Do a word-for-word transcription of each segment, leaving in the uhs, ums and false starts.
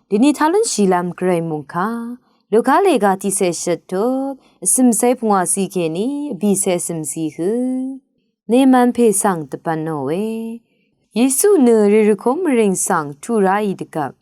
Dini talun shilam gray mungka. Luka lega tise shatop, asim sai pungwa si keni, abi se asim si hu. Neman pe sang tepano we. Yesu nø ririkom ring sang tura i degap.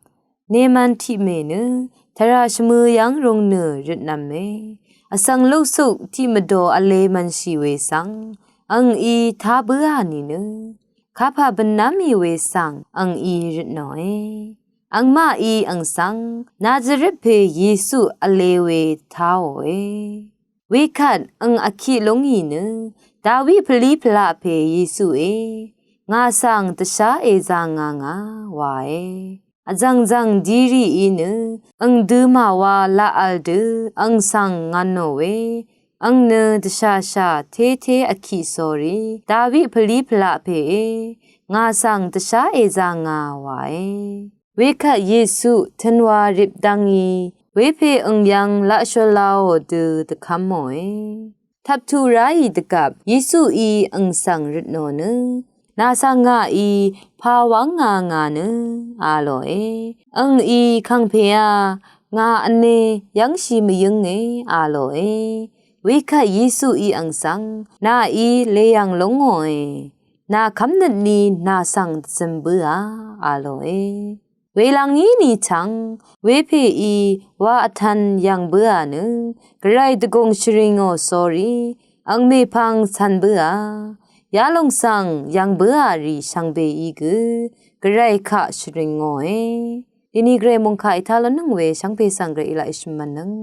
Neman ti me nø, tara shmø yang rong nø ritnam me. Asang losuk ti mado ale man shi we sang, ang i ta bua ni nø. Kapa benam i we sang, ang i ritno e. Ang ma i ang sang, Nazareth pe Yesu ale we tao e. Wekat ang aki long i nø, Dawi peli pela pe Yesu e. Nga sang tesha e za nga nga wa e. Azang zang diri i nø, ang dø ma wa la al dø, ang sang ngano we. Ang nø tesha sha te te aki sori, Dawi peli pela pe e. Nga sang tesha e za nga wa e. Wekaq Yesu tønwa rip dvngí, wepè ø̀ngyv̄ng laqshvlaqò dø dvkv́mòe. Tvptuq ráì dvgvp Yesuí ø̀ngsv̀ng røtnò nø, nà svng ngàí pà wv́ng ngà ngà nø, a lòe. Ø̀ngí kv̀ngpèá, ngà vnē yv́ngshì mvyǿnge, a lòe. Wekvt Yesuí ø̀ngsv̀ng, nàí lèyv̀ng lóngòe. Nà kv́mnøtni nà svng dvzøm bǿà, a lòe. Welv̀ng íni tvng, wepèí wa vtv̄n yv̀ng bǿà nø, gvray dvgùng shvringò sórí, angmèpvng cv̄n bǿà, yalòng svng yv̀ng bǿà rì shvngbeí gø, gvray kaq shvringòe. Dini gvray mòngkà ètá lónøng we shvngbe svng gvray èlaq èshø̀m mvnøng.